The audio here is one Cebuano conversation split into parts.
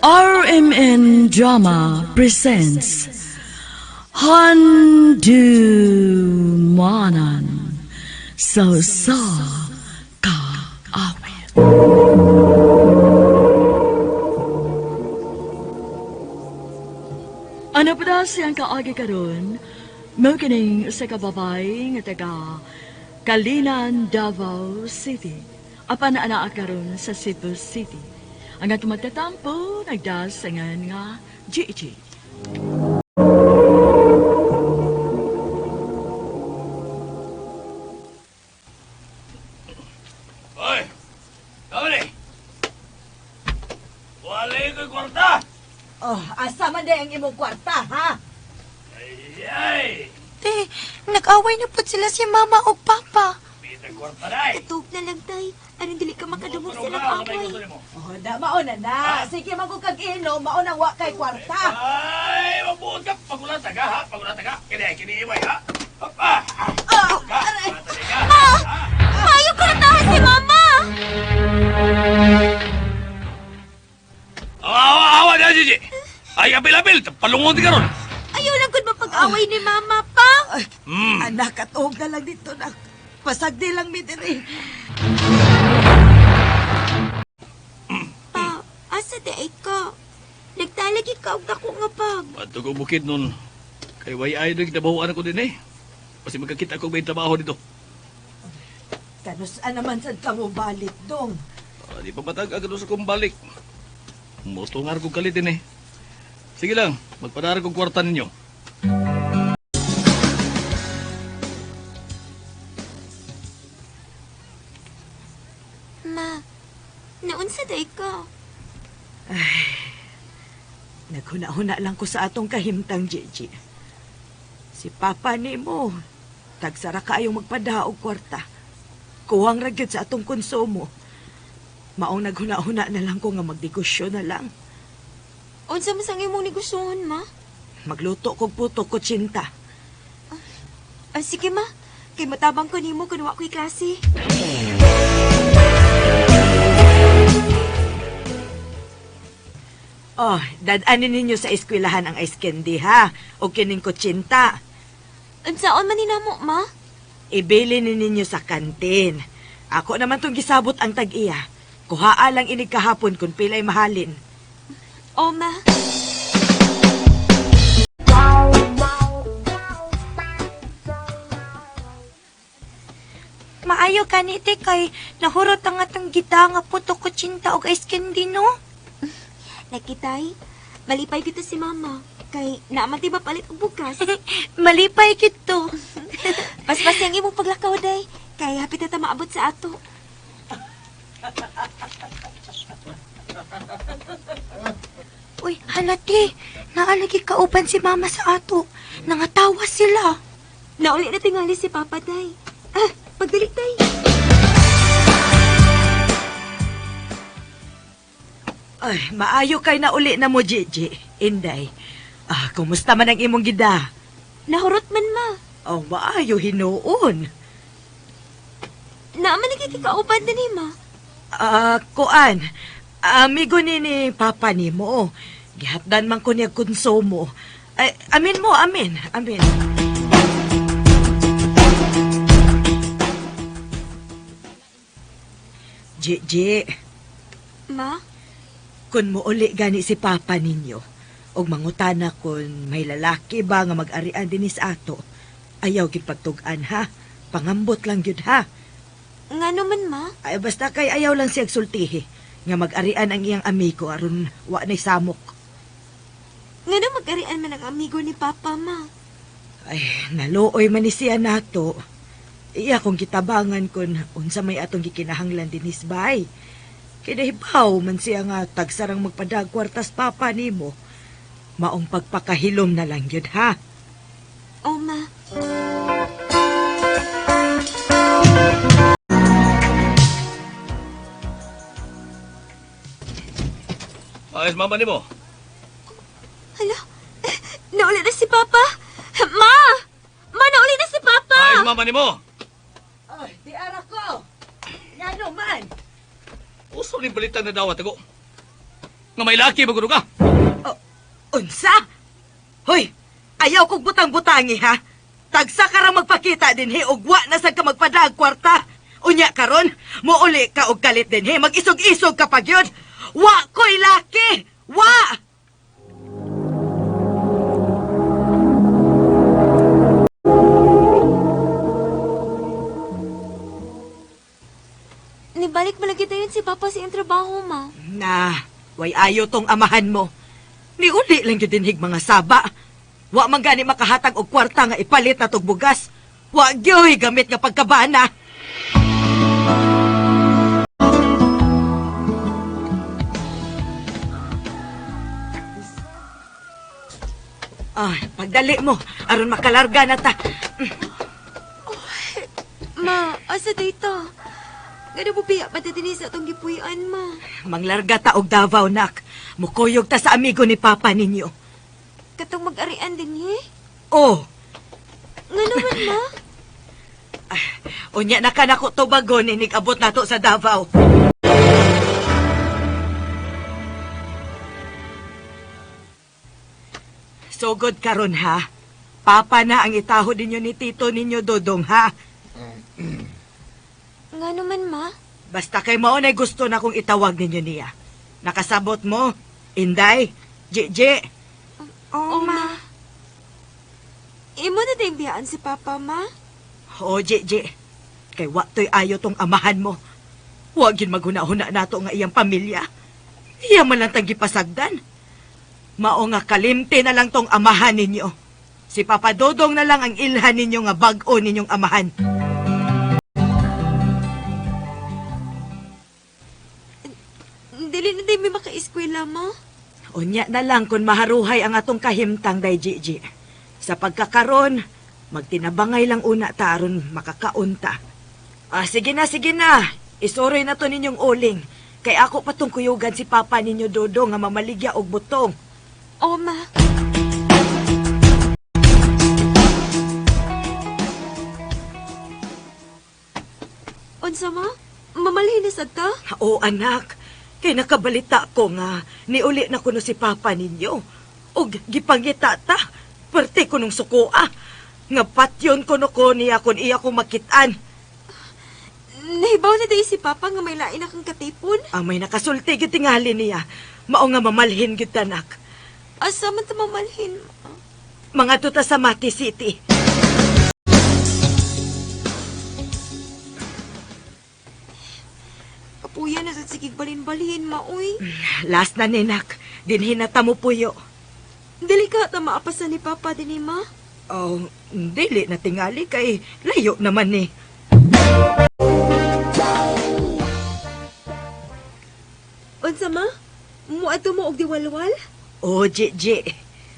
RMN Drama presents Handu Manan So Sa Kaawit. Ano pa daw siyang kaagi karon? Mao kining usa ka babae nga taga Kalinan, Davao City. Apan naa karon sa Cebu City. Ang atong magtatampo nagdasangan nga Gigi. Hoy! Kamali! Wala ko'y kwarta! Oh, asa man day ang imong kwarta, ha? Ay, ay! Te, nag-away na po sila si Mama o Papa. Bitag kwarta na eh! Katug na lang, tay. Anong dili ka makadungog Tulog silang ka, kamay away? gusto nimo. Oh, da mao na na. Sige man ko kag inom, mao nang wa kay kwarta. Ay, mabuot ka! Pagulata ka, ha? Pagulata ka! Kini, kini, iway, ha? Hop, ah! Ah! Oh, Ka! aray. Pagulata ka! Ha? Ayaw ko na tahan si Mama! Awa, awa, awa na, Gigi! Ay, apil-apil! Palungon ka ron! Ayaw lang gud mapag-away ni Mama pa. Ay, anak, katuog na lang dito nak. Pasagdi lang mi diri. Pa, asa di ay ka? Nagtalagi ka og dako nga bag. Padto ko bukid nun. Kay way ay nang kinabahuan ako din eh. Kasi magkakita ko may trabaho dito. Kanus-an naman sad ka mo balik dong. Ah, di pa matag agad sa kong balik. Motungar ko kalit din eh. Sige lang, magpadara kong kwarta ninyo. Ma, naunsa di ay ka? Naghuna-huna lang ko sa atong kahimtang, Gigi. Si Papa nimo, tagsara kaayong magpada og kwarta. Kuwang ra gyud sa atong konsumo. Maong naghuna-huna na lang ko nga magnegosyo na lang. Unsa man sang imong negosyohon, ma? Magluto kog puto kutsinta. Ah, sige ma, kay matabang ko nimo kun wa ko'y klase. Oh, dadanin ninyo sa eskwelahan ang ice candy ha, o kining kutsinta. Unsaon man ni namo, ma? Ibili ni ninyo sa kantin. Ako naman tong gisabot ang tag-iya. Kuhaa lang inig kahapon kung pilay mahalin. O, ma. Maayo kani te kay nahurot ang atong gita nga puto kutsinta og ice candy no. Nakitay, malipay kita si Mama. Kay naaman ti palit og bugas. Malipay kito. Paspas yang imong paglakaw day. Kay hapit na ta maabot sa ato. Uy, hala te, naalagi kauban si mama sa ato. Nangatawa sila. Nauli na tingali si Papa day. Ah, pagdali tay. Ay, maayo kay na uli na mo, Gigi. Inday. Ah, kumusta man ang imong gida? Nahurot man ma. Oh, maayo hinuon. Naaman nagkikauban din ni ma. Ah, kuan. Amigo ni ni Papa nimo. Gihatdan man ko niya konsumo. Ay, amin mo, amin, amin. Gigi, Ma, kun mo uli gani si Papa ninyo, og mangutana kun may lalaki ba nga mag-arian dinhi sa ato, ayaw gid pagtug-an ha. Pangambot lang gyud ha. ngano man ma? Ay, basta kay ayaw lang siyang sultihi nga mag-arian ang iyang amigo aron wa na'y samok. Ngano mag-arian man ang amigo ni Papa ma? Ay, naluoy man ni siya nato. Iya kong gitabangan kun unsa may atong gikinahanglan dinis bay. Kay nahibaw man siya nga tagsarang magpadag kwartas papa nimo. Maong pagpakahilom na lang yun ha. O ma. Ayos, mama nimo. Hala, eh, nauli na si Papa. Ma! Ma, nauli na si Papa! Ayos, mama nimo. Ay, di ara ko. Ngano man? Uso ni balitang na dawat ako. Nga may laki ba ka? Oh, unsa? Hoy, ayaw kog butang-butangi ha. Tagsa ka ra magpakita dinhi og wa na sad ka magpadag kwarta. Unya karon, muuli ka og kalit dinhi, mag-isog-isog ka pa gyud. Wa ko'y laki! Wa! Nibalik malagi dayon si Papa sa iyang trabaho, ma. Na, way ayo tong amahan mo. Niuli lang gyud dinhig mga saba. Wa man gani makahatag og kwarta nga ipalit na tog bugas. Wa gyoy gamit nga pagkabana. Ay, pagdali mo aron makalarga na ta. Ma, asa dito? Gano po piya pa din sa atong gipuy-an, ma. Manglarga ta og Davao nak. Mukuyog ta sa amigo ni papa ninyo. Katong mag-arian din, he? Oh, Nga naman, ma. unya na ka nako tubagon inig abot nato sa Davao. Sugod karon ha. Papa na ang itaho ninyo ni tito ninyo Dodong ha. Nga naman, ma. Basta kay mao na'y gusto na kong itawag ninyo niya. Nakasabot mo, Inday, Jeje. Oo, Oh, ma. Imo na din biyaan si Papa, ma. O, Jeje. Kay wa to'y ayo tong amahan mo. Huwag yun maghuna-huna nato nga iyang pamilya. Iya man lang tang gipasagdan. Mao nga kalimte na lang tong amahan ninyo. Si Papa Dodong na lang ang ilhan ninyo nga bag-o ninyong amahan. Dili na din may maka-eskwela, ma. Unya na lang kung maharuhay ang atong kahimtang day Gigi. Sa pagkakaron, magtinabangay lang una ta aron makakaunta. Ah, sige na, sige na. Isuroy na to ninyong uling. Kay ako pa tong kuyugan si Papa ninyo Dodo nga mamaligya og butong. Oh, ma. Unsa, ma? Mamalhin na sad ka? Oo, anak. Kay nakabalita ko nga niuli na kuno si Papa ninyo. Og gipangita ta. Perte ko nung sukoa. Nga patyon kuno ko niya kun iya ko makitaan. Nahibaw na day si Papa nga may lain akong katipon. Ang may nakasulti gyud tingali niya. Mao nga mamalhin gyud tanak. Asa man ta mamalhin, ma? Mga tuta sa Mati City. Kapuya na sad sigig balin-balhin, ma, uy. Last na ninak. Dinhin na ta mo puyo. Dili ka ta maapasan ni Papa dinhi, ma. Oh, dili na tingali kay layo naman ni. Unsa, ma? Muadto mo og diwalwal? Oh, Jeje.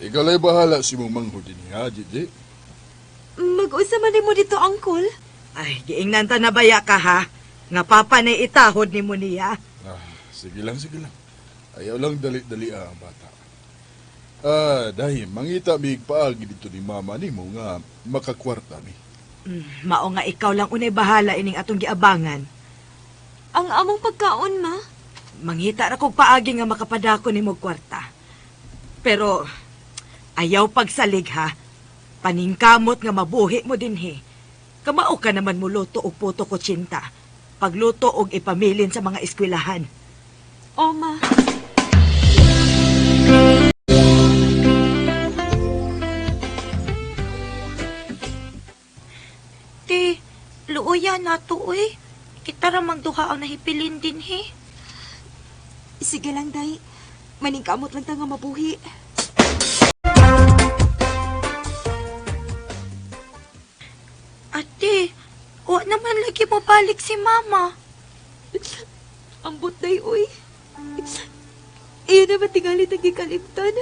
Ikaw la'y bahala si mong manghod din ha, Jiji. Mag-unsa man nimo dito, uncle? Ay, giingnan ta na baya ka ha. Nga papa na itahod ni mo niya. Ah, sige lang, sige lang. Ayaw lang dali-dali ah, ang bata. Ah, dahil mangita mig paagi dito ni mama ni mo nga makakwarta mi. Mao nga ikaw lang unay bahala ining atong giabangan. Ang among pagkaon, ma. Mangita ra kog paagi nga makapadako nimo og kwarta. Pero ayaw pagsalig ha. Paningkamot nga mabuhi mo dinhi. Kamao ka naman mo luto og puto kutsinta. Pagluto og ipamilin sa mga eskwelahan. Oh, ma. Te, luoya na to, uy. Kita ra magduha ang nahipilin din, he. Sige lang, day. Maningkamot lang ta nga mabuhi. Ate, wa naman lagi mo balik si mama. Ambot, day, uy. Iyo naman tingali tang gikalimtan.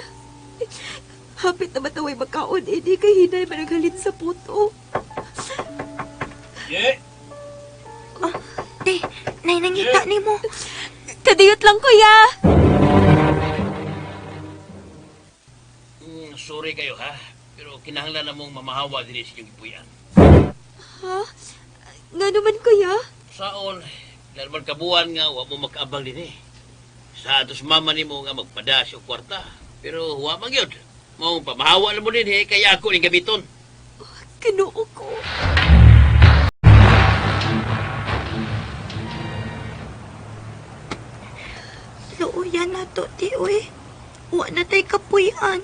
Hapit na mataway magkaon, eh, di kay hinay managhalin sa puto. Ye! Te, nay nangita nimo. Kadiyot lang, kuya! Sorry kayo ha, pero kinahanglan na mong mamahawa din sa inyong ipuyan. Ha? Nga naman, kuya? Saon, ilan man kabuan nga, wa mo makaabang din eh. Sa atos mama nimo nga magpada siya og kwarta. Pero huwa man gyud. Mao pamahawa na mo dinhi kay ako ning gamiton. Kinuo ko. Luoyan na to, ti, uy. Wa na tay kapuyan.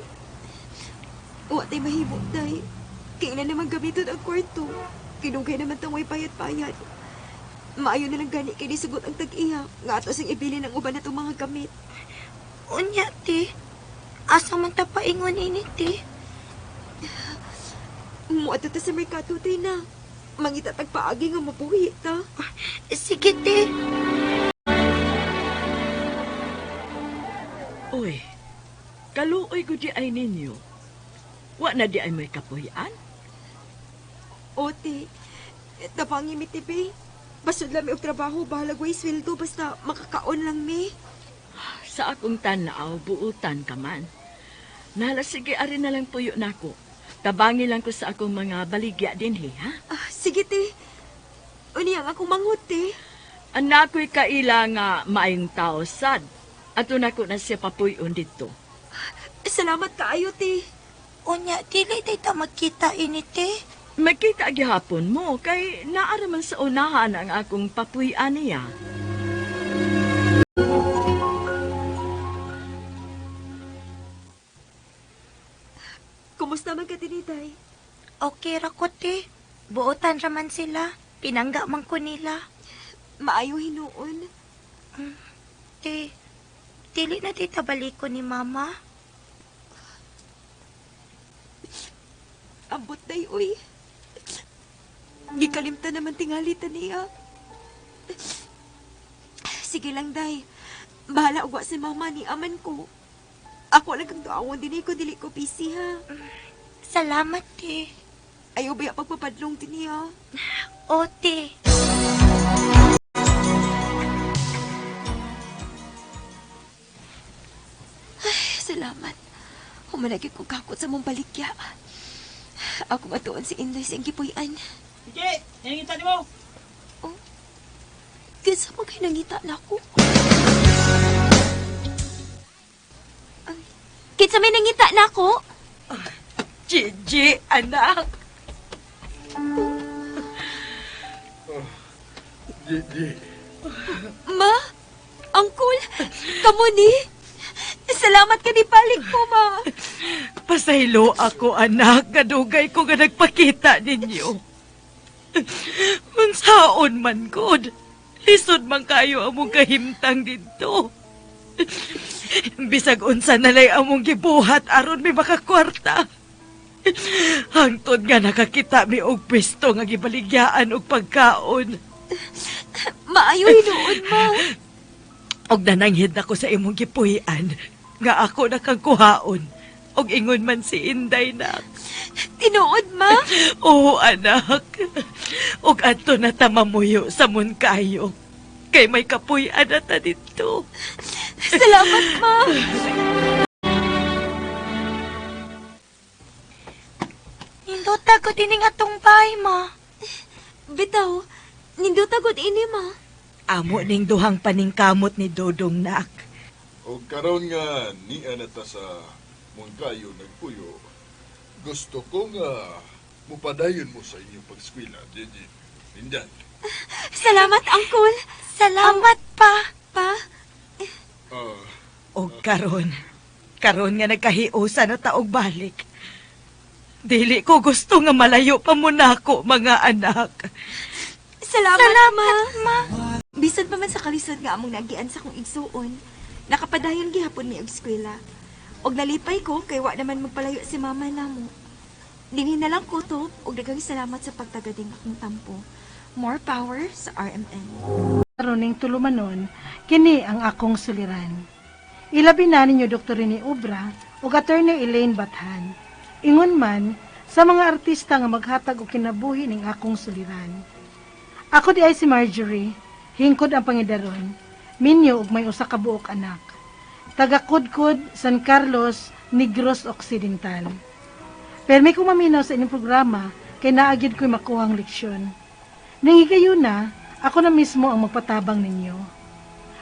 Wa tay mahimo, day. Kailan naman gamiton ang kwarto. Kinugay naman tang way payat-payat. Maayo na lang gani kay nisugot ang tag-iya. Nga ato sing ibilin ang uban natong mga gamit. Unya, ti. Asa man ta paingon ini, ti? Muadto ta sa merkado, day na. Mangita tag paagi nga mabuhi ta. Sige, ti. Uy, kaluoy ko di ay ninyo. Wa na di ay may kapuyan. Ote, tabangi mi tibi. Basod lang mi og trabaho, bahalag way sweldo basta makakaon lang mi. Sa akong tanaw, buutan ka man. Nala, sige, ari na lang puyo nako. Tabangi lang ko sa akong mga baligya dinhi, ha? Ah, sige te. Unya ang akong manghod te. Anak ko'y kaila nga maayong tao sad. Ato nako na siya papuyon dito. Salamat kaayo te. Unya, dili tay ta magkita ini, ti. Magkita gihapon mo kay naaraman sa unahan ang akong papuy-an niya. Kumusta man ka tinitay? Okay ra ko, ti. Buotan ra man sila. Pinangga man ko nila. Maayo hinuon. Ti, dili na ti tabaliko ni mama. Ambot day uy. Gikalimtan naman tingali ta niya. Sige lang day. Bahala ugwa si mama ni aman ko. Ako lang kang tuawon dinhi ko dili ko busy ha. Salamat, ti. Ayaw ba pagpapadlong din niya? O, ti. Salamat. Humanagi ko kakot sa mong balikya. Ako matuon si Inday sa gipuy-an. Sige, nangita nimo. Oh. Kinsa man kay nangita na ako? Ay, kinsa may nangita na ako? Gigi, anak. Gigi. Ma? Angkol? Kamo ni? Salamat ka ni balik ko, ma. Pasaylo ako, anak. Kadugay ko nga nagpakita ninyo. Unsaon man gud. Lisod man kayo among kahimtang didto. Bisag unsa na lay among gibuhat aron may makakwarta. Hangtod nga nakakita mi og pwesto nga gibaligyaan og pagkaon. Maayo hinuon, ma. Og nananghid ako sa imong gipuy-an nga ako nakangkuhaon. Og ingon man si Inday na. Tinuod, ma. Oo, anak. Og adto na ta mamuyo sa Moncayo. Kay may kapuy-an na ta dito. Salamat, ma. Nindota ko dining atong bahay, ma. Bitaw, nindot agad ini, ma. Amo ning duhang paningkamot ni Dodong nak. O karon nga niya na ta sa Moncayo nagpuyo. Gusto ko nga mupadayon mo sa inyong pagskwela, Gigi. Inday. Salamat, Angkol. Salamat pa. Pa, Ah, Og karon, karon nga nagkahiusa na ta og balik. Dili ko gusto nga malayo pa mo nako, mga anak. salamat, Salamat, ma. ma. Bisan pa man sa kalisod nga among nagian sa kong igsuon, nakapadayon gihapon mi og eskwela. Og nalipay ko kay wa naman magpalayo si mama namo. Dinhi na lang ko to og daghang salamat sa pagtagading akong tampo. More power sa RMN. Aron tulumanon, kini ang akong suliran. Ilabi na ninyo Dr. Rene Obra ug Attorney Elaine Bathan. Ingon man sa mga artista nga maghatag og kinabuhi ning akong suliran. Ako di ay si Marjorie, hingkod ang pangidaron, minyo ug may usa ka buok anak. Taga Kudkud, San Carlos, Negros Occidental. Permi ko maminaw sa inyong programa kay naagid ko'y makuhang leksyon. Nang higayon na, ako na mismo ang magpatabang ninyo.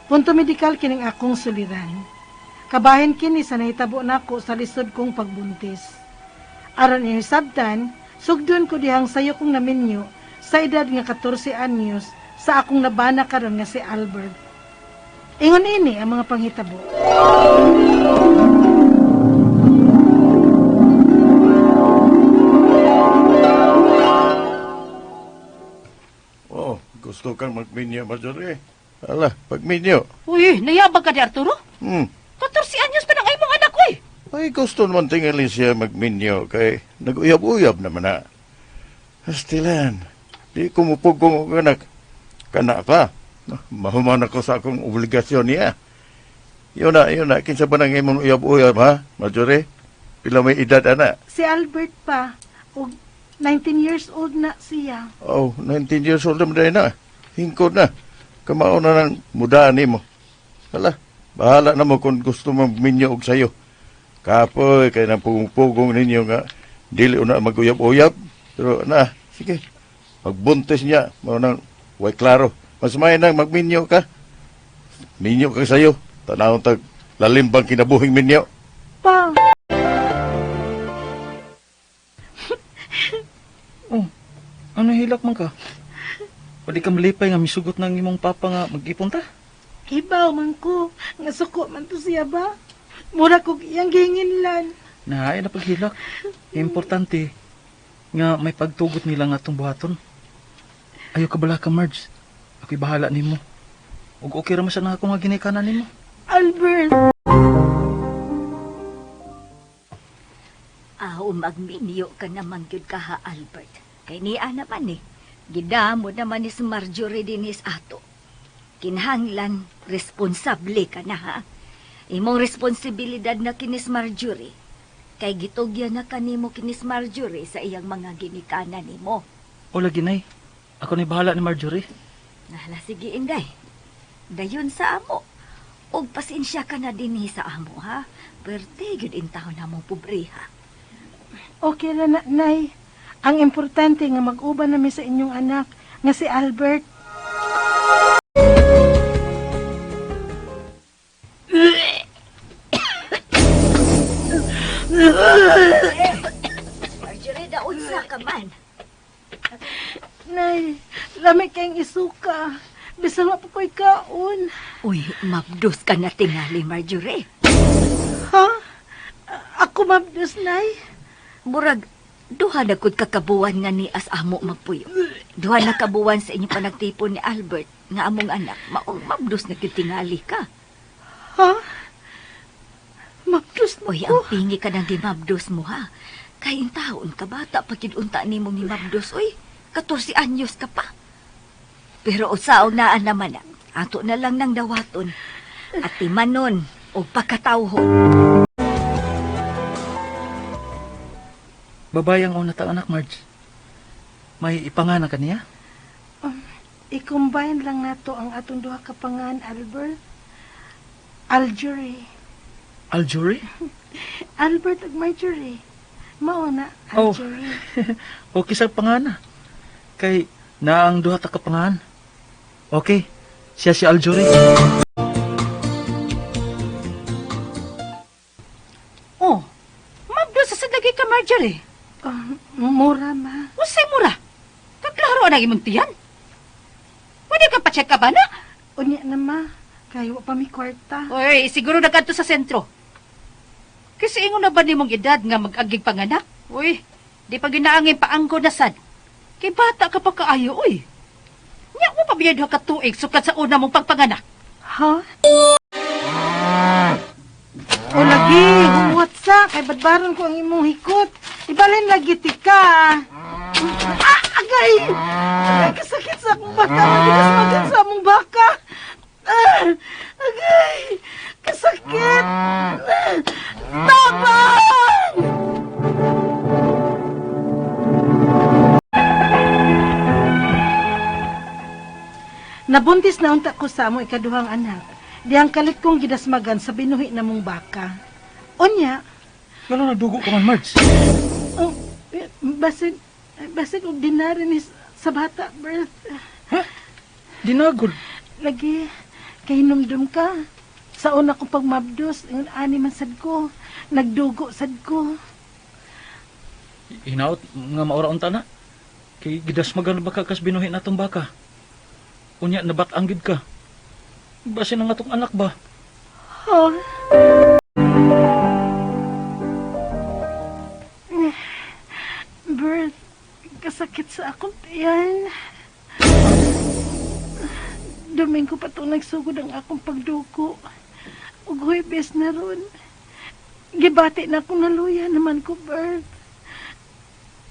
Punto medikal kining akong suliran. Kabahin kini sa nahitabo nako sa lisod kong pagbuntis. Aron inyong sabtan, sugdon ko dihang sayo kong naminyo sa edad nga 14 anyos sa akong nabana karon nga si Albert. Ingon ini ang mga panghitabo. Oh, gusto kang magminyo, Marjorie. Ala, pagminyo. Uy, nayabag ka di Arturo? 14 anyos pa nang imong anak ko eh. Ay, gusto naman tingali siya magminyo kay nag-uyab-uyab naman na. Astilan, di ko mupugong og anak. Kana pa, mahuman ako sa akong obligasyon niya. Yun na, yun na. Kinsa ba nang imong uyab-uyab, ha, Marjorie? Pila may edad, ana? Si Albert pa, og 19 years old na siya. Oh, 19 years old naman dahil na. Hingkod na. Kamao na ng mudaan nimo. Hala, bahala na mo kung gusto mo minyo og sayo. Kapoy, kay nang pugong-pugong ninyo nga, dili una maguyab-uyab. Pero na, sige, magbuntis niya, mao nang, way klaro. Mas may nang magminyo ka. Minyo ka sayo. Tanawon tag lalimbang kinabuhing minyo. Pa, Oh, ano hilak man ka? Wali ka malipay nga misugot ng imong papa nga mag-ipon ta? hibaw man ko, nga suko man to siya ba? Mura kog iyang gihinginlan. Na, ay na paghilak. Importante nga may pagtugot nila nga atong buhaton. Ayo ka bala ka, Marge. Ako'y bahala nimo. Ug okay ra man sa na ako nga ginikanan nimo. Albert! Aw, magminyo ka naman gyud ka ha, Albert. Kay niya naman eh. Gidamo naman ni si Marjorie dinis ato. Kinahanglan, responsable ka na ha. Imong responsibilidad na kinis Marjorie. Kay gitugyan na kanimo kinis Marjorie sa iyang mga ginikanan nimo. O lagi nay. Ako na'y bahala ni Marjorie. Nahala, sige, Inday. Dayon sa amo. Og pasensya ka na dinhi sa amo, ha? Perte, gyud intawon na mong pobre, ha? Okay ra na, Nay. Ang importante nga mag-uban nami sa inyong anak, nga si Albert. Marjorie, daon sa ka man. Nay, lami kayong isuka. Bisan wa pa ko'y kaon. Uy, mabdos ka na tingali, Marjorie. Ha? Ako mabdos, Nay? Murag, duha na gud kakabuan nga ni as amo magpuyo. Duha na kabuan sa inyong panagtipon ni Albert nga among anak, maong mabdos na gyud tingali ka. Ha? Mabdos na Uy, ko. ang pingi ka nang gimabdos mo ha. Kay taon ka bata pag unta nimo gimabdos, uy. 14 anyos ka pa. Pero usaw naan naman na. Ato na lang nang dawaton. At timanon o pagkatawhon. Babae ang una ta anak, Marge. May ipangana ka niya? I-combine lang nato ang atong duha ka pangan, Albert. Algerie. Aljorie? Albert ug Marjorie. Mao na, Oh. Algerie. Okay sa pangana. Kay naang duha ta ka pangan. Okay. Siya si Aljorie. Oh, mabdos sa lagi ka Marjorie. Oh, mura, ma. Unsay mura? Kaklaro na imong tiyan. Pwede ka pa-check ka ba na? Unya na, ma. Kay wa pa mi kwarta. Uy, siguro nagkadto sa sentro. Kasi ingon na ba nimong edad nga mag-agig panganak? Uy, di pa ginaangin paanggo na sad. Kay bata ka pa kaayo, uy. Nya mo pa biya duha ka tuig sukad sa una mong pagpanganak. Ha? O lagi, humuwat sa, kay badbaron ko ang imong hikot. Ibalhin lagi tika. Ah, agay! Agay, kasakit sa akong baka. Mabilis magan sa among baka. Ah, agay! Kasakit! Ah, Tabang! Nabuntis na unta ko sa among ikaduhang anak. Diyang kalit kong gidasmagan sa binuhi na mong baka. Unya, Ngano nagdugo ka man, Marge? oh, eh, basin, basin og dinari ni sa bata birth. Dinagol. Lagi, Kahinumdum ka. Sa una kong pagmabdos, ingon ani man sad ko. Nagdugo sad ko. Hinaot nga maura unta na. Kay gidasmagan ba ka kas binuhi natong baka? Unya nabat-ang gid ka. Basin ang atong anak ba? Oh. Bert, kasakit sa akong tiyan. Domingo pa itong nagsugod ang akong pagduko. Ug Huwebes na ron. Gibati na akong naluya naman ko, Bert.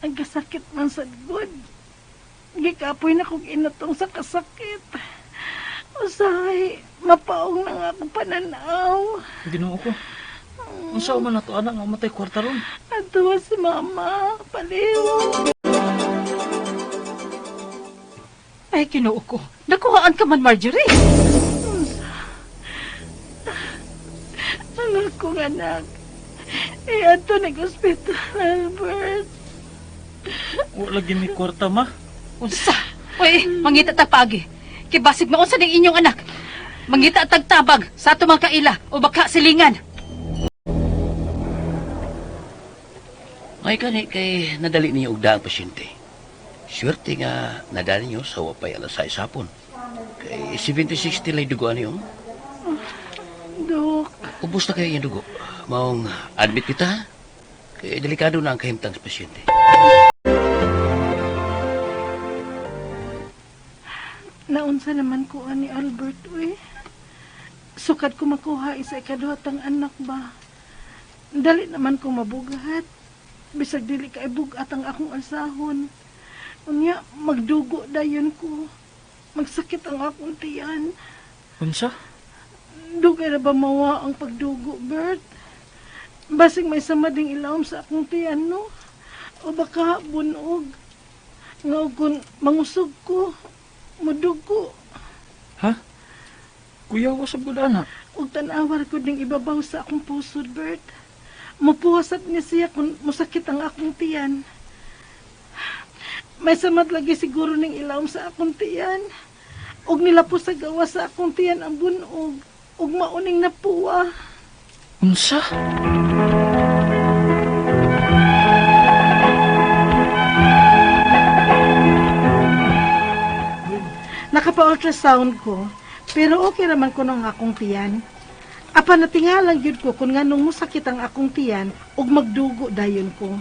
Ang kasakit man sa good. Gikapoy na kong inatong sa kasakit. Usahay, mapaong na nga akong pananaw. Ginoo ko. Unsa man nato anak nga matay kwarta ron? Ato si mama, paliw. Ay, Ginoo ko. Nakuhaan ka man, Marjorie. Ang akong anak. Eh, ato nag-ospital, Albert. Wa lagi may kwarta ma. Unsa? Uy, mangita tag paagi. Kay basig maunsa ning inyong anak. Mangita tag tabag sa ato mga kaila o baka silingan. May kani kay nadali niyo og daang pasyente. Swerte nga nadali niyo sa wapay alas 6 hapon. Kay 76 tilay dugo niyo. Dok, Ubos na kayo iyang dugo. Maong admit kita. Ha? Kay delikado na ang kahimtang sa pasyente. Naunsa naman ko ani Albert, uy. Sukad ko makuha isa ikaduhatang anak ba. Dali naman ko mabugat. Bisag dili kay bugat ang akong alsahon. Unya, magdugo dayon ko. Magsakit ang akong tiyan. Unsa? Dugay ra ba mawa ang pagdugo, Bert? Basig may sama ding ilawom sa akong tiyan, no? O baka bunog. Nga og kung mangusog ko, mudugo. Ha? Kuya, wasab gud ana. Ug tan-awar ko ding ibabaw sa akong pusod, Bert. Mupuwasat niya siya kung musakit ang akong tiyan. May samad lagi siguro ning ilawom sa akong tiyan. Ug nilapos sa gawas sa akong tiyan ang bunog. Ug mauning napuwa. Unsa? Nakapa-ultrasound ko, pero okay raman ko ng akong tiyan. Apan natingalang gyud ko kung nganong mosakit ang akong tiyan ug magdugo dayon ko.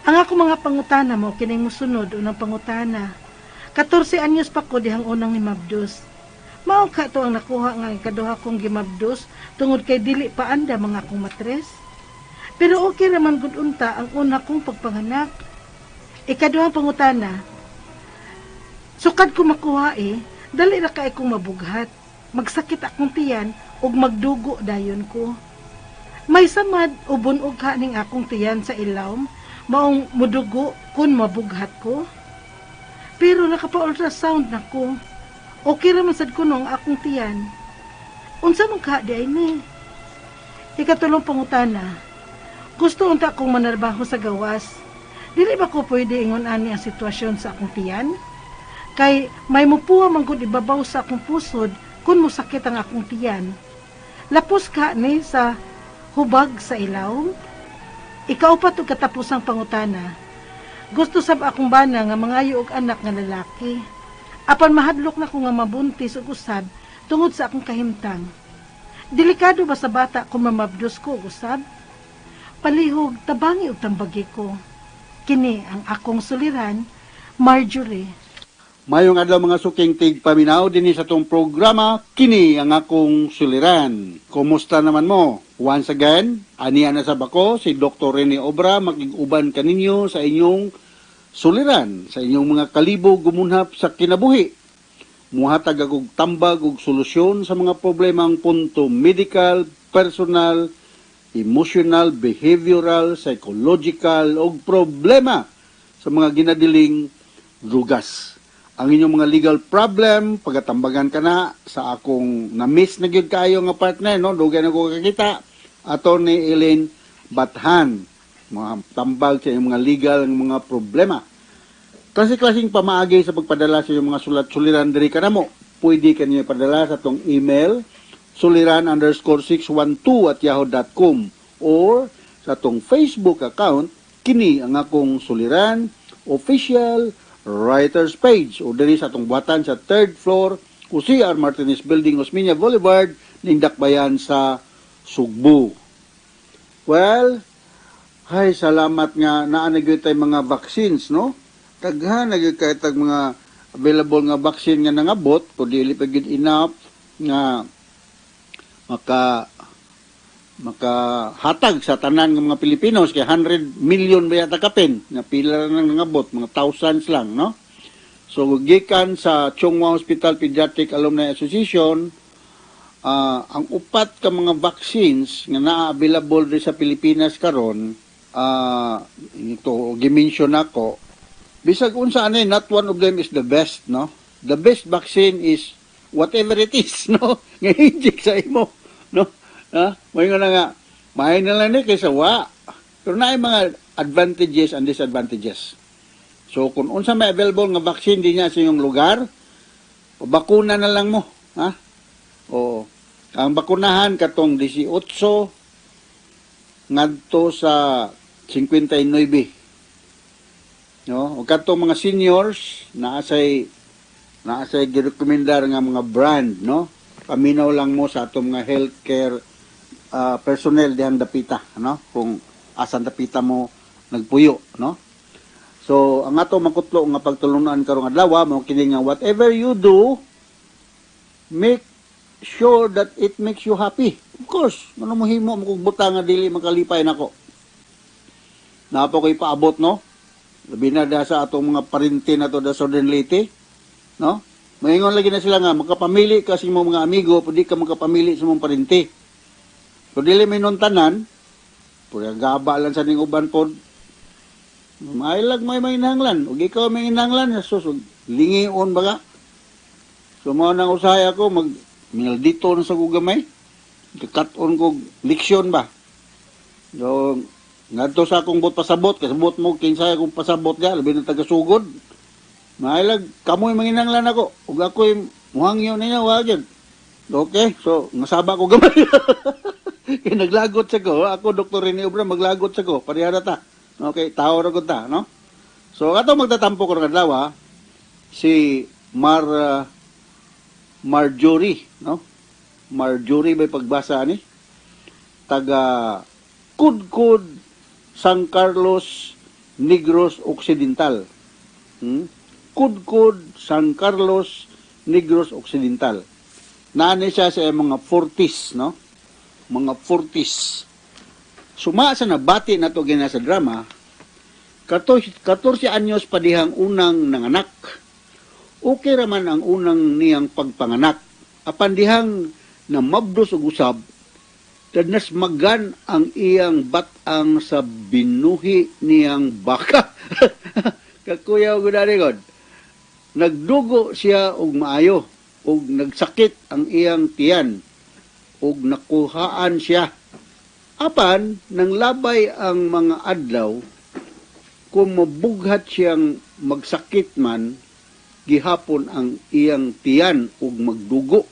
Ang akong mga pangutana mo kining mosunod unang pangutana. 14 anyos pa ko dihang unang nimabdos. Mao ka to ang nakuha nga ikaduha kong gimabdos tungod kay dili pa anda mga akong matres. Pero okay raman gud unta ang una kong pagpanganak. Ikaduhang pangutana, sukad ko makuha eh, dali ra kay kong mabughat. Magsakit akong tiyan ug magdugo dayon ko. May samad o bunog ka ning akong tiyan sa ilawom, maong mudugo kun mabughat ko. Pero nakapa-ultrasound na ko. Okay ra man sad kuno ang akong tiyan. Unsa man ka di ay ni? Ikatulong pangutana. Gusto unta akong manarbaho sa gawas. Dili ba ko pwede ingon ani ang sitwasyon sa akong tiyan? Kay may mupuwa man gud ibabaw sa akong pusod kun mosakit ang akong tiyan. Lapos ka ni sa hubag sa ilawom. Ikaw pa to katapusang pangutana. Gusto sab akong bana nga mangayo og anak nga lalaki. Apan mahadlok na ko nga mabuntis og usab tungod sa akong kahimtang. Delikado ba sa bata kung mamabdos ko og usab? Palihog tabangi og tambagi ko. Kini ang akong suliran, Marjorie. Mayong adlaw mga suking tigpaminaw dinhi sa atong programa kini ang akong suliran. Kumusta naman mo? Once again, aniya na sa bako si Dr. Rene Obra makig-uban kaninyo sa inyong suliran, sa inyong mga kalibog gumunhap sa kinabuhi. Muhatag og tambag og solusyon sa mga problemang punto medical, personal, emotional, behavioral, psychological og problema sa mga ginadiling drugas. Ang inyong mga legal problem, pagatambagan ka na sa akong na-miss na gyud kaayo nga partner, no? Dugay na ko kakita, Attorney Elaine Bathan. Mga tambag sa inyong mga legal ang mga problema. Klase-klaseng pamaagi sa pagpadala sa inyong mga sulat-suliran diri kanamo. Pwede kanyo ipadala sa atong email suliran_612@yahoo.com or sa atong Facebook account, Kini ang Akong Suliran Official Writers Page, o diri sa atong buhatan sa third floor, CR Martinez Building, Osmeña Boulevard, Nindakbayan sa Sugbo. Well, hay salamat nga naa na gyud tay mga vaccines, no? Daghan na gyud kay tag mga available nga vaccine nga nangabot, kung dili pa gyud enough nga makahatag sa tanan ng mga Pilipinos kay 100 million ba yata kapin nga pila lang nangabot, mga thousands lang, no? So gikan sa Chong Hua Hospital Pediatric Alumni Association, ang upat ka mga vaccines nga naa available diri sa Pilipinas karon, ito gi-mention nako, bisag unsa ani, not one of them is the best, no? The best vaccine is whatever it is, no, nga inject sa imo, no? Ha, moingon na nga maayo na lang ni kaysa wa, pero naay mga advantages and disadvantages. So kung unsa may available nga vaccine dinha sa inyong lugar, bakuna na lang mo, ha? O ang bakunahan katong 18 ngadto sa 59, no? O katong mga seniors, naa say girekomendar nga mga brand, no? Paminaw lang mo sa atong mga healthcare personnel dihang dapita, no, kung asan dapita mo nagpuyo, no? So ang ato makutlo nga pagtulunan karong adlaw mo kini nga whatever you do, make sure that it makes you happy. Of course, ano mo himo mo kung butang nga dili makalipay nako? Naa pa ko'y paabot, no? Labi na da sa atong mga parinti na to da Southern Leyte, no? Maingon lagi na sila nga makapamili ka sa imong mga amigo, pwede ka makapamili sa imong parinti. Kung dili may nun tanan, pwede gaba lang sa ning uban pod. Mailag may may inahanglan. Ug ikaw may inahanglan, sus, ug lingion baga. So mao nang usahay ako mag dito na sa gamay. Kat-on ko leksyon ba. So ngadto sa akong buot pasabot, kasabot mo kinsay akong pasabot ga, labi na taga sugod. Mailag kamoy manginanglan ako ug ako'y muhangyo ninyo wa gyud. Okay, so nasaba ko gamay. Kay naglagot sa ko, ako Dr. Rene Obra maglagot sa ko, pareha na ta. Okay, tao ra gud ta, no? So ato magtatampo ko ng adlaw si Marjorie, no? Marjorie may pagbasa ani? Taga Kudkud, San Carlos, Negros Occidental. Kudkud, San Carlos, Negros Occidental. Naani siya sa mga 40s, no? Mga 40s. Suma sa nabati na to gina sa drama, 14, 14 anyos pa dihang unang nanganak. Okay raman ang unang niyang pagpanganak. Apan dihang namabdos og usab, nasmagan ang iyang batang sa binuhi niyang baka. Kakuyaw gud god. Nagdugo siya og maayo ug nagsakit ang iyang tiyan ug nakuhaan siya. Apan nang labay ang mga adlaw, kung mabughat siyang magsakit man gihapon ang iyang tiyan ug magdugo.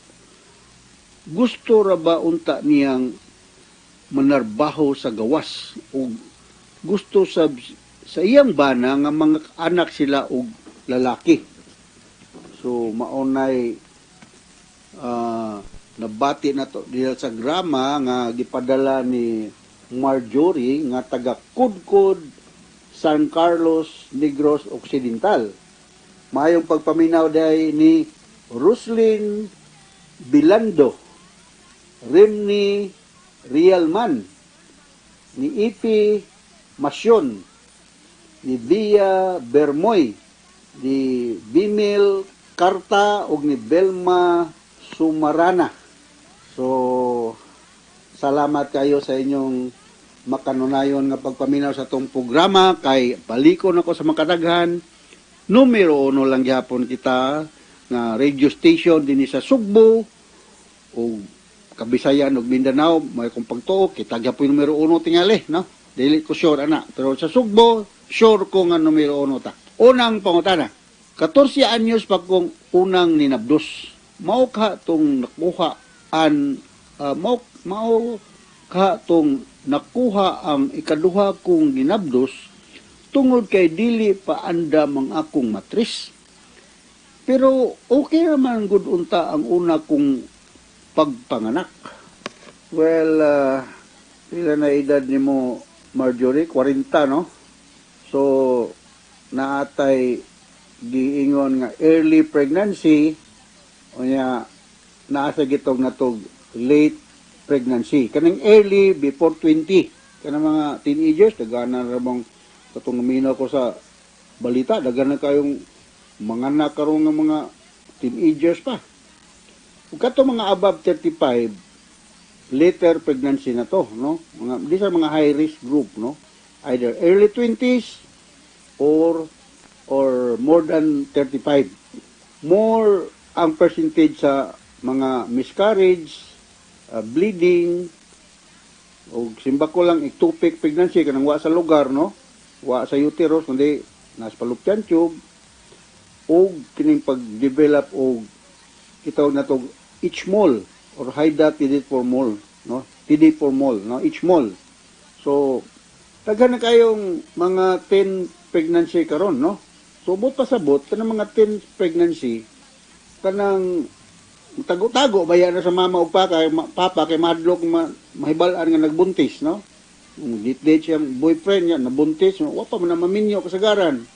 Gusto ra ba unta niyang manarbaho sa gawas ug gusto sa iyang bana nga mga anak sila og lalaki. So maunay nabati na to diha sa grama nga gipadala ni Marjorie nga taga Kudkud, San Carlos, Negros Occidental. Maayong pagpaminaw day ni Roslyn Bilando, Remni Realman, ni Ipi Masyon, ni Via Bermoy, ni Bimil Karta ug ni Belma Sumarana. So salamat kayo sa inyong makanunayon nga pagpaminaw sa atong programa kay balikon ako sa makadaghan. Numero uno lang gihapon kita nga radio station dinhi sa Sugbo o Kabisayan ug Mindanao. May kong pagtuo kita gyapon numero uno tingali, no? Dili ko sure ana, pero sa Sugbo sure ko nga numero uno ta. Unang pangutana: 14 anyos pa kong unang ninabdos. Mao ka tong nakuha an mao mao ka tong nakuha ang ikaduha kong ginabdos tungod kay dili pa andam ang akong matris. Pero okay raman gud unta ang una kong pagpanganak. Well, pila na edad nimo, Marjorie? 40, no? So, naatay giingon nga early pregnancy, unya naa sa gitawag natog late pregnancy. Kaning early, before 20. Kanang mga teenagers, daghan na bang katong naminaw ko sa balita, daghan na kayong mga anak karon nga mga teenagers pa. Ug kato mga above 35, later pregnancy na to, no? Mga these are mga high risk group, no? Either early 20s or more than 35. More ang percentage sa mga miscarriage, bleeding, o simba ko lang ectopic pregnancy, kanang wa sa lugar, no? Wa sa uterus kundi nasa fallopian tube, og kining pag-develop og gitawag na to H mole or hydatidiform mole, no? TD4 mole, no? H mole. So daghan na kayong mga 10 pregnancy karon, no? So buot pasabot, kanang mga teen pregnancy, kanang tago-tago baya na sa mama ug papa kay mahadlok mahibal-an nga nagbuntis, no? Kung date siyang boyfriend niya nabuntis, wa pa man na maminyo kasagaran.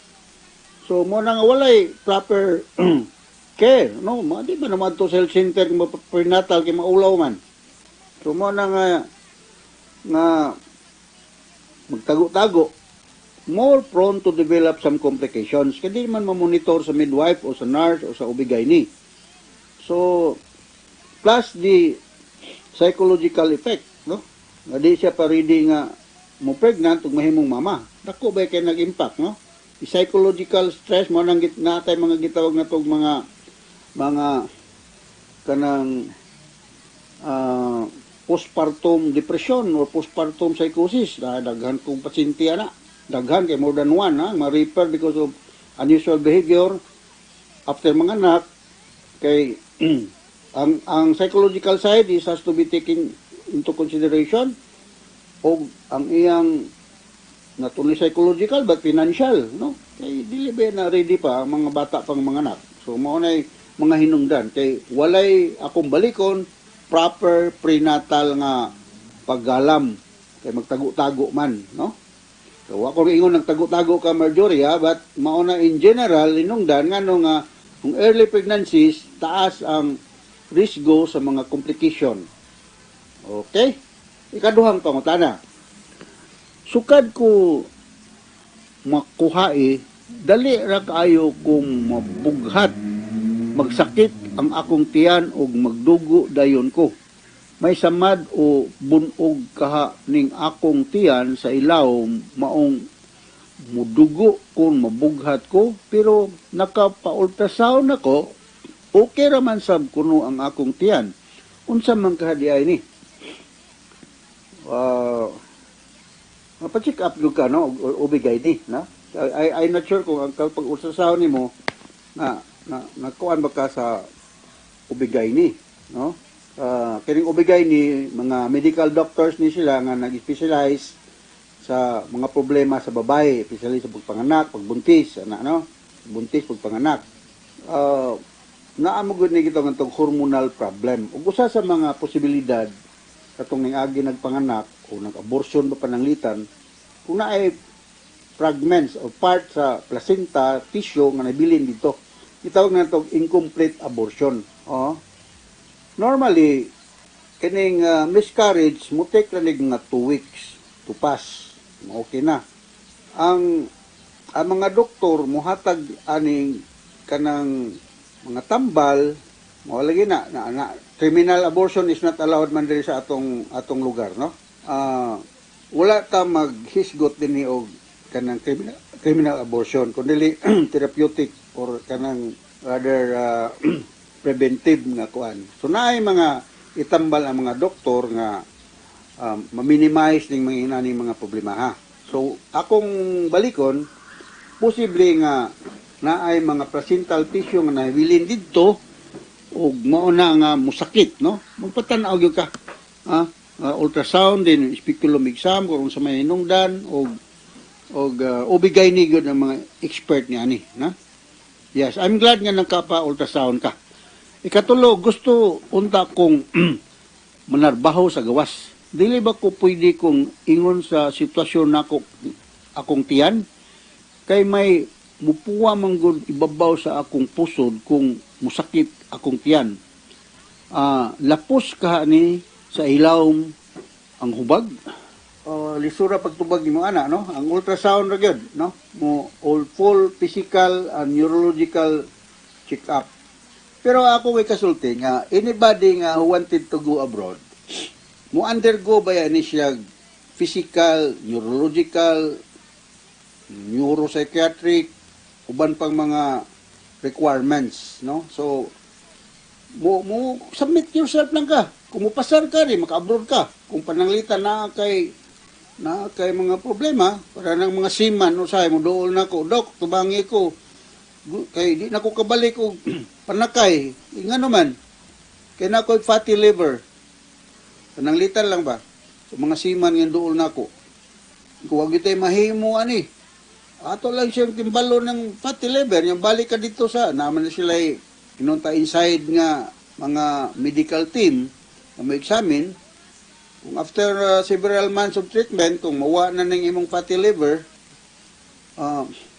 So mo na nga walay proper care, no? Ma di ba naman to sa health center kung prenatal kay maulaw man. So mo na nga nga magtago-tago, more prone to develop some complications kay di man mamonitor sa midwife o sa nurse o sa OB-GYN. So plus the psychological effect, no? Nga di siya pa ready nga mo pregnant ug mahimong mama. Dako ba kay nag-impact, no? The psychological stress mo nang natay mga gitawag na tog mga kanang postpartum depression or postpartum psychosis. Daghan kong pasyente ana. Daghan kay, more than one ha, ma-refer because of unusual behavior after mga anak, kay ang psychological side is has to be taken into consideration, og ang iyang not only psychological but financial, no? Kay dili ba na ready pa ang mga bata pang mga anak. So mao nay mga hinungdan kay walay akong balikon proper prenatal nga paggalam kay magtago-tago man, no? So wa ko ingon nagtago-tago ka, Marjorie, ha, but mao na in general hinungdan ngano nga kung early pregnancies, taas ang risgo sa mga complication. Okay, ikaduhang pangutana: Sukad ko makuhae, dali ra kaayo kung mabughat, magsakit ang akong tiyan ug magdugo dayon ko. May samad o bunog kaha ning akong tiyan sa ilawom maong mudugo kung mabughat ko, pero nakapa-ultrasound ako, okay ra man sab kuno ang akong tiyan. Unsa man kaha diay ni? Pa-check up gyud ka, no? O OB-GYN, no? I'm not sure kung ang pag ultrasound nimo na na nakuan ba ka sa OB-GYN, no? Kining OB-GYN, mga medical doctors ni sila nga nag-specialize sa mga problema sa babae, especially sa pagpanganak, pagbuntis, ana, no? Buntis, pagpanganak. Naa mo gud ni gitawag nga hormonal problem. Ug usa sa mga posibilidad katong ning agi nagpanganak o nag-abortion pa pananglitan, kung naay fragments or part sa placenta tissue nga nabilin dito, gitawag na to incomplete abortion. Oh. Normally kining miscarriage mo take lang nga 2 weeks to pass. Okay na. Ang mga doktor muhatag aning kanang mga tambal mo lagi na criminal abortion is not allowed man diri sa atong lugar, no? Wala ta maghisgot dinhi og kanang criminal abortion kundi therapeutic or kanang rather preventive nga kuan. So naay mga itambal ang mga doktor nga ma-minimize ning mga inaning mga problema, ha. So akong balikon, posible nga naay mga placental tissue nga nahilin didto. Ug mao na nga musakit, no? Magpatan-aw gyud ka. Ha? Ultrasound din, speculum exam kung sa may hinungdan og og ubigay ni gyud ang mga expert ni ani, na? Yes, I'm glad nga nagkapa-ultrasound ka. Ikatulo, gusto unta kong manarbaho sa gawas. Dili ba ko pwede kong ingon sa sitwasyon nako akong tiyan? Kay may mupuwa man gud ibabaw sa akong pusod kung musakit akong tiyan. Lapos ka ni sa ilawom ang hubag. Lisura pagtubag nimo ana, no? Ang ultrasound ra gyud, no? Mo all full physical and neurological check up. Pero ako may kasulti nga anybody nga who wanted to go abroad mo undergo ba yan ni siya physical, neurological, neuropsychiatric, uban pang mga requirements, no? So mo submit yourself lang ka. Kung mupasar ka rin, maka-abroad ka. Kung pananglitan na kay mga problema, para ng mga seaman, usahay mo dool na ko, "Dok, tubangi ko. Kay di na ko kabalik og panakay." Nga naman, kay na ko fatty liver. Pananglitan lang ba? So, mga seaman nga dool na ko. Kung wag tayo mahimo ani, ato lang siyang timbalo ng fatty liver, yung balik ka dito sa, naman na sila inunta inside nga mga medical team na mo examine. Kung after several months of treatment, kung mawa na ng imong fatty liver,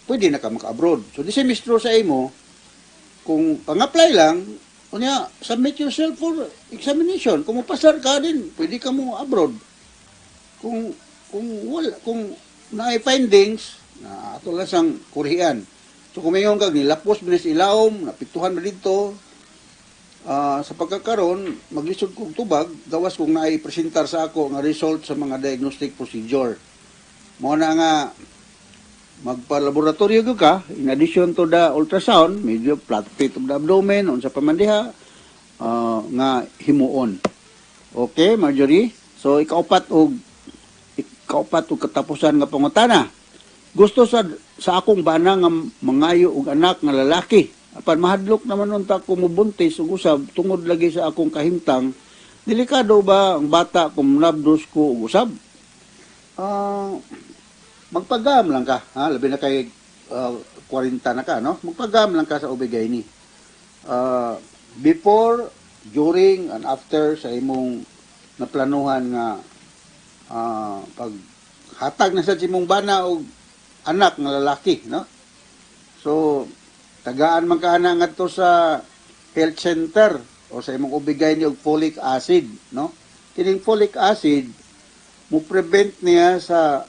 pwede na ka maka-abroad. So, the same is true sa imo. Kung pang-apply lang, unya, submit yourself for examination. Kung mapasar ka din, pwede ka mo abroad. Kung wala, kung naay findings, na ato lang sang kurihan. So kung mayon kag nilapos binis ilawom, napiktuhan ba dito, sa pagkakaron, maglisod kog tubag, gawas kung naay presentar sa ako nga result sa mga diagnostic procedure. Mao na nga magpa-laboratorio gyud ka in addition to the ultrasound, medyo flat plate of the abdomen, unsa pa man diha nga himuon. Okay, Marjorie? So ikaupat og katapusan nga pangutana. Gusto sa akong bana nga mangayo og anak nga lalaki. Apan mahadlok naman unta ko mobuntis ug usab tungod lagi sa akong kahimtang. Delikado ba ang bata kung nabdos ko og usab? Magpagam lang ka, ha? Labi na kay 40 na ka, no? Magpagam lang ka sa OB-GYN. Before, during, and after sa imong naplanuhan nga paghatag na sa imong bana og anak nga lalaki, no? So, tagaan man ka ana ngadto sa health center o sa imong OB-GYN og folic acid, no? Kining folic acid mo prevent niya sa,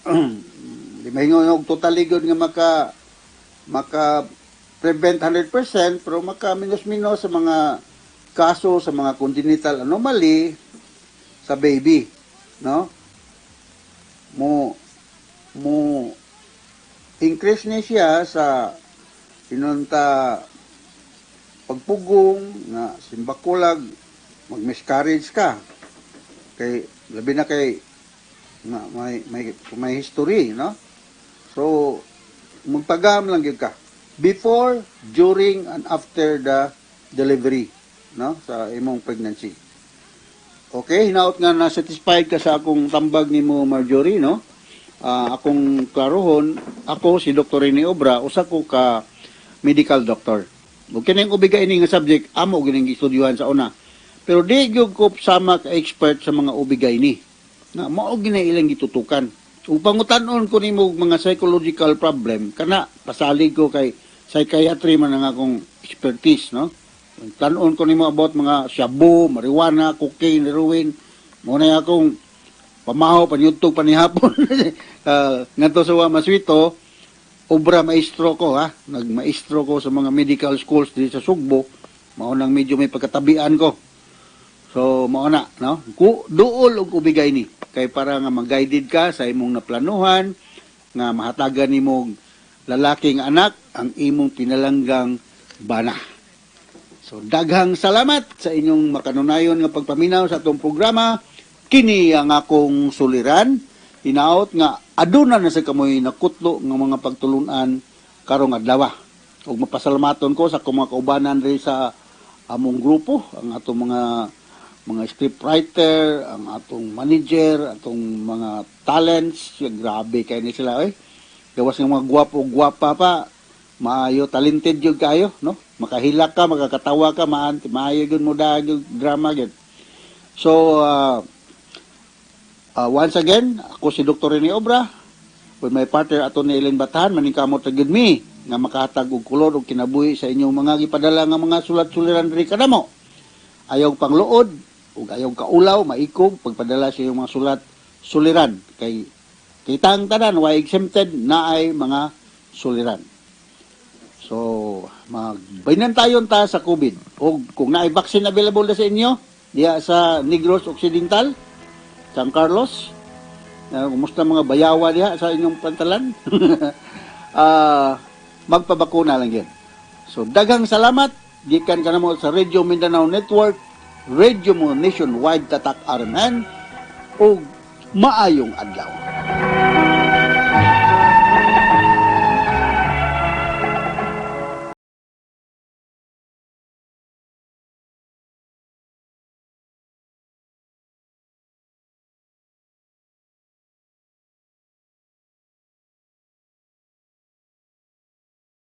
di mahingon og totally good nga maka maka prevent 100%, pero maka minus-minus sa mga kaso sa mga congenital anomaly sa baby, no? Mo mo increase ni siya sa inunta pagpugong nga simbakulag mag miscarriage ka, kay labi na kay nga may history, no? So magpagam lang gyud ka before, during, and after the delivery, no, sa imong pregnancy. Okay, hinaot nga na satisfied ka sa akong tambag nimo, Marjorie, no? Akong klarohon, ako si Dr. Rene Obra, usa ko ka medical doctor. Ug kining OB-GYN ini nga subject amo gining gistudyuhan sa una. Pero di gyud ko sama ka expert sa mga OB-GYN ini. Na mao gina ilang gitutukan. Ug pangutan-on ko nimo og mga psychological problem, kana pasalig ko kay psychiatry man ang akong expertise, no? Tan-on ko nimo about mga shabu, marijuana, cocaine, heroin. Mo na akong pamaho panyudtog panihapon. Ngadto sa Wa Maswito, obra maestro ko, ha. Nagmaestro ko sa mga medical schools dito sa Sugbo. Mao nang medyo may pagkatabian ko. So mao na, no? Ku duol og OB-GYN ni kay para nga mag-guided ka sa imong naplanuhan nga mahatagan nimo lalaking anak ang imong pinalanggang bana. So daghang salamat sa inyong makanunayon nga pagpaminaw sa atong programa. Kini ang akong suliran. Hinaot nga aduna na sa kamoy nakutlo nga mga pagtulunan karong adlaw. Ug mapasalamaton ko sa akong mga kaubanan diri sa among grupo, ang atong mga script writer, ang atong manager, atong mga talents, grabe kay ni sila oy. Gawas nga mga gwapo gwapa pa, maayo talented gyud kayo, no? Makahilak ka, makakatawa ka, maayo gyud mo daag drama gyud. So once again, ako si Dr. Rene Obra with my partner Atty. Ellen Batahan, maningkamot ra gyud mi nga makahatag og kolor og kinabuhi sa inyong mga gipadala nga mga sulat-suliran diri kanamo. Ayaw pangluod ug ayaw kaulaw, maikog pagpadala sa inyong mga sulat suliran kay kitang tanan way exempted na ay mga suliran. So, magbinan tayon ta sa COVID. O kung naay vaccine available na sa inyo, diya sa Negros Occidental, San Carlos, kumusta mga bayawa diha sa inyong pantalan? Magpabakuna lang yan. So, daghang salamat. Gikan ka namo sa Radio Mindanao Network, Radio Mo Nationwide Tatak RMN, ug maayong adlaw.